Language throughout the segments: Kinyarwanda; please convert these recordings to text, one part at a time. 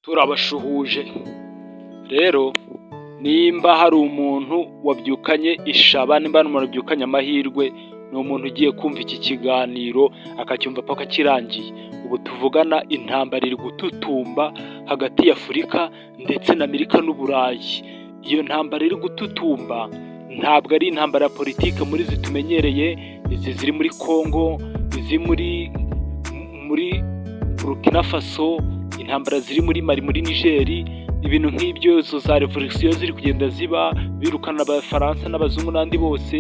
Turabashuhuje. Rero nimba hari umuntu wabyukanye ishaba, nimba hari umuntu wabyukanye amahirwe, ni umuntu ugiye kumva iki kiganiro akacyumva paka kirangiye. Ubu tuvugana intambara iri gututumba hagati ya Afurika ndetse na Amerika n'Uburayi. Iyo ntambara iri gututumba ntabwo ari intambara ya politiki muri izi tumenyereye, izi ziri muri Congo, iziri muri Burkina Faso, intambara ziri muri Mali, muri Niger, ibintu nk'ibyo, izo za revolution ziri kugenda ziba, birukana Abafaransa n'Abazungu n'abandi bose,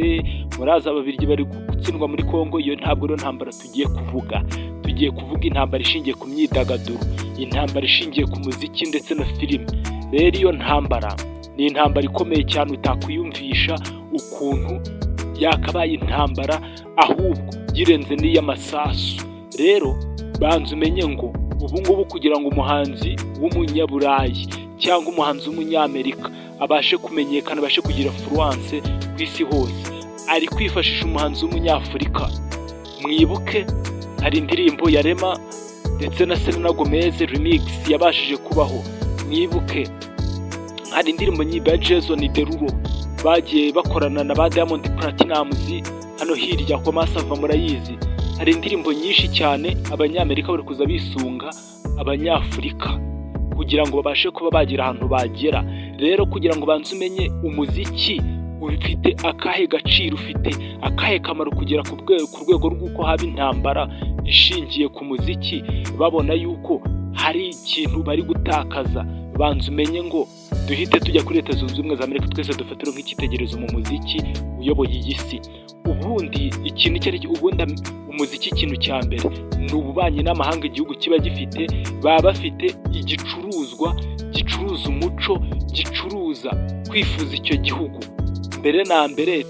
murazi Ababiligi bari gutsindwa muri Congo. Iyo ntabwo ariyo ntambara tugiye kuvuga. Tugiye kuvuga intambara ishingiye ku myidagaduro, intambara ishingiye ku muziki ndetse na filime. Rero iyo ntambara ni intambara ikomeye cyane utakwiyumvisha ukuntu yakabaye intambara, ahubwo yirenze n'iy'amasasu. Rero banza umenye ngo ubu ngubu kugira ngo umuhanzi w'umunyaburayi cyangwa umuhanzi w'Umunyamerika abashe kumenyekana, abashe kugira influence ku isi hose, ari kwifashisha umuhanzi w'Umunyafurika. Mwibuke hari indirimbo ya Rema ndetse na Selena Gomez remix yabashije kubaho. Mwibuke hari indirimbo nyinshi ya Jason Derulo bagiye bakorana na ba Diamond Platnumz hano hirya kwa Masava, murayizi. Hari indirimbo nyinshi cyane Abanyamerika bari kuza bisunga Abanyafurika kugira ngo babashe kuba bagira ahantu bagera. Rero kugira ngo ubanze umenye umuziki ufite akahe gaciro, ufite akahe kamaro kugera ku rwego rw'uko haba intambara ishingiye ku muziki, babona yuko hari ikintu bari gutakaza. Banza umenye ngo duhite tujya kuri Leta Zunze Ubumwe za Amerika, twese dufatire nk'icyitegererezo mu muziki uyoboye iyi si. Ubundi ikintu icyo ari cyo, ubundi umuziki, ikintu cya mbere ni ububanyi n'amahanga igihugu kiba gifite. Baba bafite igicuruzwa gicuruza umuco, gicuruza kwifuza icyo gihugu. Mbere na mbere,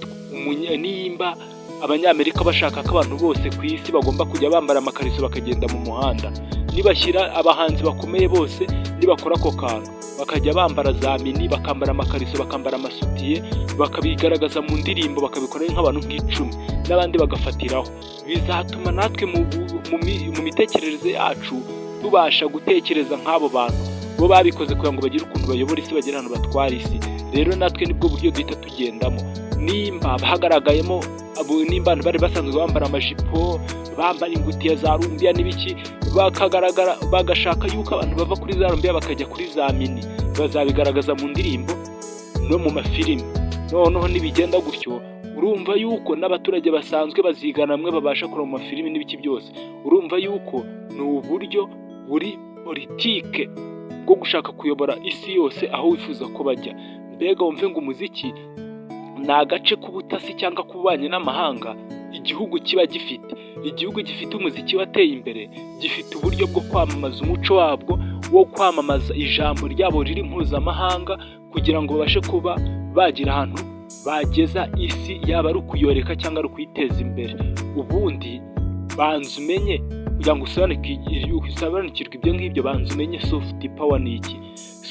nimba Abanyamerika bashaka ko abantu bose ku isi bagomba kujya bambara amakariso bakagenda mu muhanda, nibashyira abahanzi bakomeye bose, nibakora ako kantu bakajya bambara za mini, bakambara amakariso, bakambara amasutiye, bakabigaragaza mu ndirimbo, bakabikora nk'abantu nk'icumi n'abandi bagafatiraho, bizatuma natwe mu mitekerereze yacu tubasha gutekereza nk'abo bantu. Bo babikoze kugira ngo bagire ukuntu bayobora isi, bagere ahantu batwara isi. Rero natwe nibwo buryo duhita tugendamo. Nimba hagaragayemo, nimba abantu bari basanzwe bambara amajipo, bambara ingutiya za rumbiya n'ibiki, bakagaragara bagashaka yuko abantu bava kuri za rumbiya bakajya kuri za mini, bazabigaragaza mu ndirimbo no mu mafilimi. Noneho nibigenda gutyo, urumva yuko n'abaturage basanzwe bazigana bamwe babasha kureba mu mafilimi n'ibiki byose. Urumva yuko ni uburyo buri politike bwo gushaka kuyobora isi yose aho wifuza ko bajya. Mbega wumve ngo umuziki ni agace k'ubutasi cyangwa k'ububanyi n'amahanga igihugu kiba gifite. Igihugu gifite umuziki wateye imbere gifite uburyo bwo kwamamaza umuco wabwo, wo kwamamaza ijambo ryabo riri mpuzamahanga, kugira ngo babashe kuba bagira ahantu bageza isi, yaba ari ukuyoreka cyangwa ari ukuyiteza imbere. Ubundi banza umenye, kugira ngo usobanukirwe ibyo ngibyo, banza umenye soft power ni iki.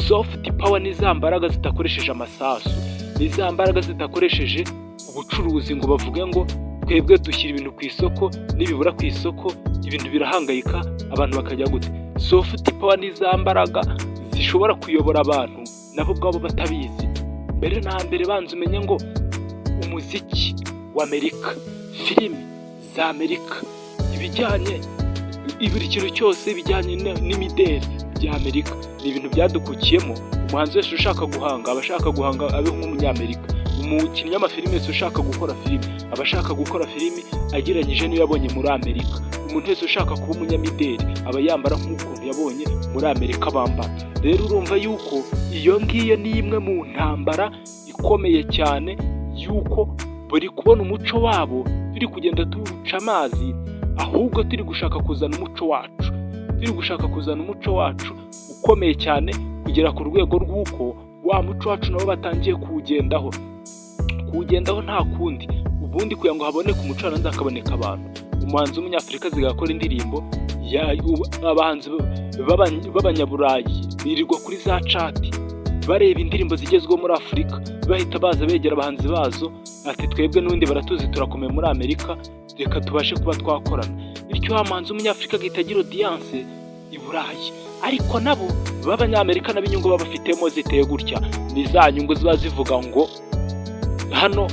Soft power ni za mbaraga zidakoresheje amasasu, ni za mbaraga zidakoresheje ubucuruzi ngo bavuge ngo twebwe dushyira ibintu ku isoko, nibibura ku isoko ibintu birahangayika, abantu bakajya gute. Soft power ni za mbaraga zishobora kuyobora abantu nabo ubwabo batabizi. Mbere na mbere banza umenye ngo umuziki w'Amerika, filimi za Amerika, ibijyanye buri kintu cyose bijyanye n'imideli bya Amerika ni ibintu byadukukiyemo. Umuhanzi wese ushaka guhanga aba ashaka guhanga abe nk'Umunyamerika. Umukinnyi w'amafilimi wese ushaka gukora filimi aba ashaka gukora filimi agereranyije n'iyo yabonye muri Amerika. Umuntu wese ushaka kuba umunyamideli aba yambara nk'ukuntu yabonye muri Amerika bambara. Rero urumva yuko iyo ngiyo ni imwe mu ntambara ikomeye cyane, yuko buri kubona umuco wabo turi kugenda tuwuca amazi, ahubwo turi gushaka kuzana umuco wacu, turi gushaka kuzana umuco wacu ukomeye cyane kugera ku rwego rw'uko wa muco wacu nabo batangiye kuwugendaho. Kuwugendaho nta kundi, ubundi kugira ngo haboneke umuco haranze hakaboneka abantu. Umuhanzi w'Umunyafurika asigaye akora indirimbo, abahanzi b'Abanyaburayi birirwa kuri za chart bareba indirimbo zigezweho muri Afurika, bahita baza begera abahanzi bazo ati: "Twebwe n'ubundi baratuzi, turakomeye muri Amerika, reka tubashe kuba twakorana." Bityo wa muhanzi w'Umunyafurika agahita agira audience i Burayi. Ariko nabo b'Abanyamerika nabo inyungu baba bafitemo ziteye gutya, ni za nyungu ziba zivuga ngo hano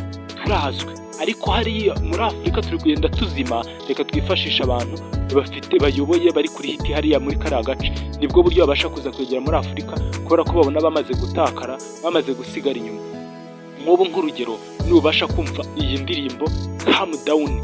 turazwi, ariko hariya muri Afurika turi kugenda tuzima, reka twifashishe abantu bafite bayoboye bari kuri hit hariya muri kariya gace. Nibwo buryo babasha kuza kwegera muri Afurika, kubera ko babona bamaze gutakara, bamaze gusigara inyuma. Nk'ubu nk'urugero, nubasha kumva iyi ndirimbo Calm Down,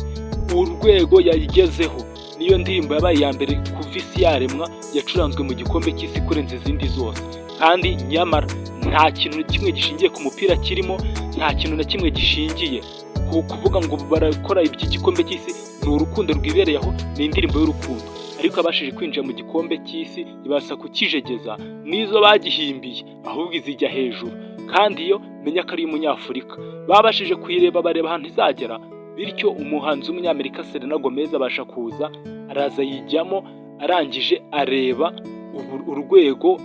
urwego yayigezeho, niyo ndirimbo yabaye iya mbere kuva isi yaremwa yacuranzwe mu gikombe cy'isi kurenza izindi zose. Kandi nyamara nta kintu na kimwe gishingiye ku mupira kirimo, nta kintu na kimwe gishingiye ku kuvuga ngo barakora iby'igikombe cy'isi. Ni urukundo rwibereye aho, ni indirimbo y'urukundo, ariko yabashije kwinjira mu gikombe cy'isi, ibasha kukijegeza n'izo bagihimbiye, ahubwo izijya hejuru. Kandi iyo menya ko ari iy'Umunyafurika, babashije kuyireba, bareba ahantu izagera. Bityo umuhanzi w'Umunyamerika Selena Gomez abasha kuza, araza yijyamo, arangije areba urwego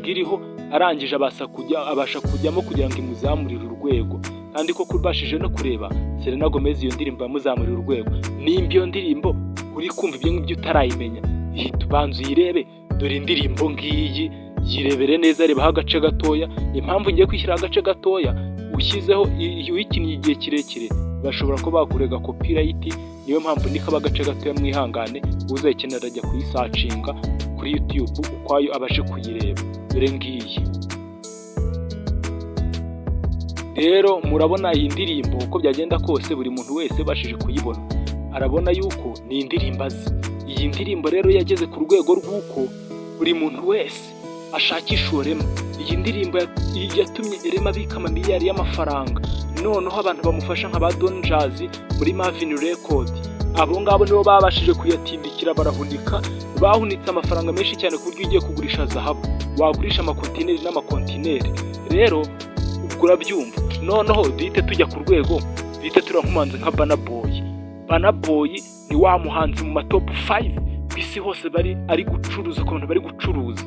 iriho, arangije abasha kujyamo kugira ngo imuzamurire urwego. Kandi koko ubashije no kureba Selena Gomez, iyo ndirimbo yamuzamuriye urwego. Nimba iyo ndirimbo uri kumva ibyo ngibyo utarayimenya, hita ubanza uyirebe. Dore indirimbo ngiyi, yirebere neza, rebaho agace gatoya. Impamvu ngiye kwishyiraho agace gatoya, ushyizeho uyikinnye igihe kirekire bashobora kuba bakurega copyright. Niyo mpamvu nikaba agace gatoya, mwihangane. Uzayikenera ajya kuyisearchinga kuri YouTube ukwayo, abashe kuyireba. Dore ngiyi rero, murabona iyi ndirimbo. Uko byagenda kose, buri muntu wese ubashije kuyibona arabona yuko ni indirimbo azi. Iyi ndirimbo rero yageze ku rwego rw'uko buri muntu wese ashakisha uwo Rema. Iyi ndirimbo yatumye Rema abika amamiliyari y'amafaranga. Noneho abantu bamufasha nka ba Don Jazzy muri Mavin Record, abo ngabo nibo babashije kuyatindikira, barahunika, bahunitse amafaranga menshi cyane, ku buryo ugiye kugurisha zahabu wagurisha amakontineri n'amakontineri. Rero ubwo urabyumva. Noneho duhite tujya ku rwego, duhite tureba nk'umuhanzi nka Burna Boy. Burna Boy ni wa muhanzi mu ma top 5 ku isi hose bari ari gucuruza, ku bantu bari gucuruza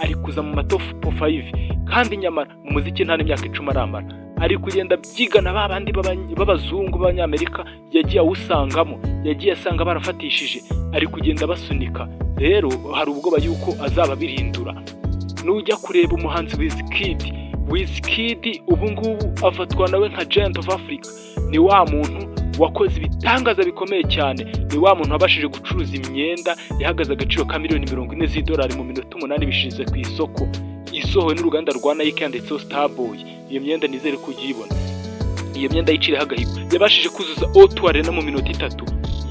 ari kuza mu ma top 5. Kandi nyamara mu muziki nta n'imyaka 10 aramara, ari kugenda byigana ba bandi b'abazungu b'Abanyamerika yagiye awusangamo, yagiye asanga barafatishije, ari kugenda basunika. Rero hari ubwoba yuko azaba abirindura. Nujya kureba umuhanzi Wizkid, Wizkid ubu ngubu afatwa nawe nka Giant of Africa. Ni wa muntu wakoze ibitangaza bikomeye cyane, ni wa muntu wabashije gucuruza imyenda ihagaze agaciro ka miliyoni 40 z'idolari mu minota 8 bishize ku isoko, isohowe n'uruganda rwa Nike, yanditseho Starboy. Iyo myenda nizere ko ujya uyibona, iyo myenda yiciriyeho agahigo. Yabashije kuzuza O2 Arena mu minota 3,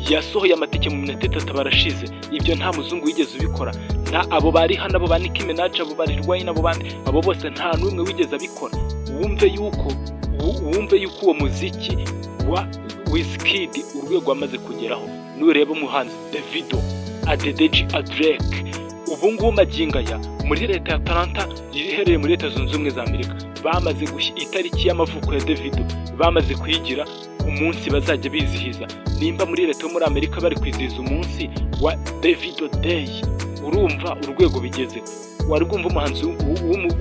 yasohoye amatike mu minota 3 barashize. Ibyo nta muzungu wigeze ubikora, nta abo bari hano, abo ba Nicki Minaj, abo ba Lil Wayne, abo bandi, abo bose, nta n'umwe wigeze abikora. Wumve yuko uwo muziki wa Wizkid urwego wamaze kugeraho. Nureba umuhanzi Davido, Adedeji Adeleke, ubu ngubu magingo aya muri leta ya Atlanta iherereye muri Leta Zunze Ubumwe za Amerika, bamaze gushyira itariki y'amavuko ya Davido, bamaze kuyigira umunsi bazajya bizihiza. Nimba muri leta yo muri Amerika bari kwizihiza umunsi wa Davido Day, urumva urwego bigeze. Wari bwumva umuhanzi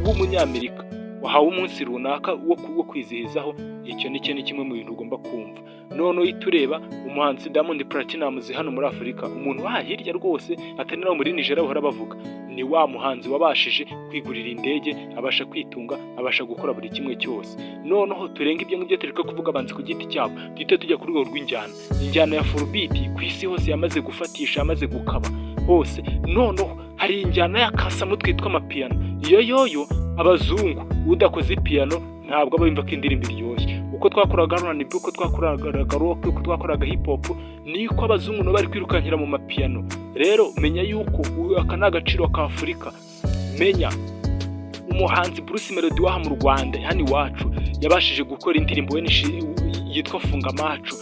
w'Umunyamerika wahawe umunsi runaka wo kwizihizaho? Icyo ni cyo, ni kimwe mu bintu ugomba kumva. Noneho uhita ureba umuhanzi Diamond Platnumz hano muri Afurika, umuntu waha hirya rwose, atari nawe, muri Nigeria bahora bavuga, ni wa muhanzi wabashije kwigurira indege, abasha kwitunga, abasha gukora buri kimwe cyose. Noneho turenga ibyo ngibyo, tureke kuvuga abanzi ku giti cyabo, duhite tujya ku rwego rw'injyana. Injyana ya Afrobeat ku isi hose yamaze gufatisha, yamaze gukaba hose. Noneho hari injyana y'akasamutwe yitwa amapiano. Iyo yoyo abazungu, udakoze ipiyano ntabwo aba yumva ko indirimbo iryoshye. Uko twakoraga R&B, uko twakoraga rock, uko twakoraga hip hop, niko abazungu nabo bari kwirukankira mu mapiyano. Rero menya yuko aka ni agaciro ka Afurika. Menya umuhanzi Bruce Melody waha mu Rwanda hano iwacu, yabashije gukora indirimbo we yitwa Funga Macho.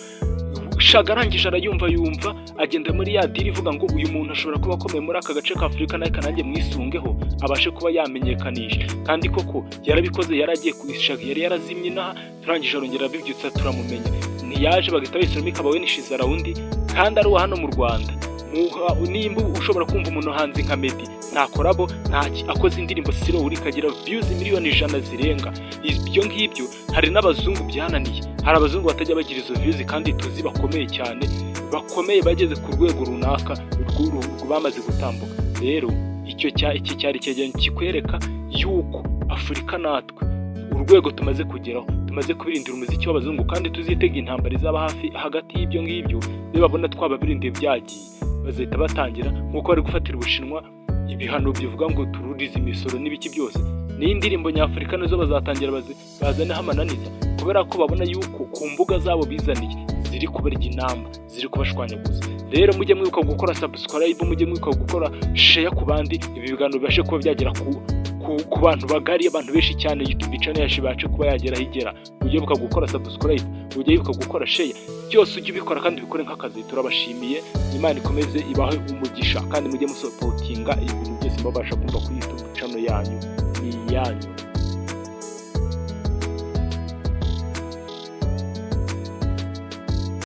Shaga arangije arayumva, yumva agenda muri ya deal ivuga ngo uyu muntu ashobora kuba akomeye muri aka gace ka Afurika, nawe nanjye mwisungeho abashe kuba yamenyekanisha. Kandi koko yarabikoze. Yari agiye Shaga yari yarazimye inaha, turangije arongera abibyutsa, turamumenya. Ntiyaje bagahita bayisoramo ikaba we nishize rawundi, kandi ari uwa hano mu Rwanda. Nimba ushobora kumva umuntu hanze nka Meddy, nta collabo, nta akoze indirimbo Slow ikagira views miliyoni 100 zirenga, ibyo ngibyo hari n'abazungu byananiye. Hari abazungu batajya bagira izo views kandi tuzi bakomeye cyane, bakomeye, bageze ku rwego runaka bamaze gutambuka. Rero icyo ni kimwe mu bintu ugomba kumenya. Icyo cya iki cyari icyegeranyo kikwereka yuko Afurika natwe urwego tumaze kugeraho, tumaze kubirindira umuziki w'abazungu, kandi tuzitega intambara izaba hafi hagati y'ibyo ngibyo. Nibabona twababirindiye byagiye, bazahita batangira nk'uko bari gufatira Ubushinwa ibihano bivuga ngo tururize imisoro n'ibiki byose. N'indirimbo nyafurika nazo bazatangira bazaneho amananiza, kubera ko babona yuko ku mbuga zabo bizaniye ziri kubarya inamba, ziri kubashwanyaguza. Rero mujye mwibuka gukora subscribe, mujye mwibuka gukora share ku bandi, ibi biganiro bibashe kuba byagera ku bantu bagari, abantu benshi cyane. YouTube channel yacu ibashe kuba yagera aho igera. Ujye wibuka gukora subscribe, ujye wibuka gukora share, byose ujye ubikora kandi ubikore nk'akazi. Turabashimiye, Imana ikomeze ibahe umugisha, kandi mujye musupportinga ibintu byose mubasha kumva kuri YouTube channel yanyu, ni iyanyu.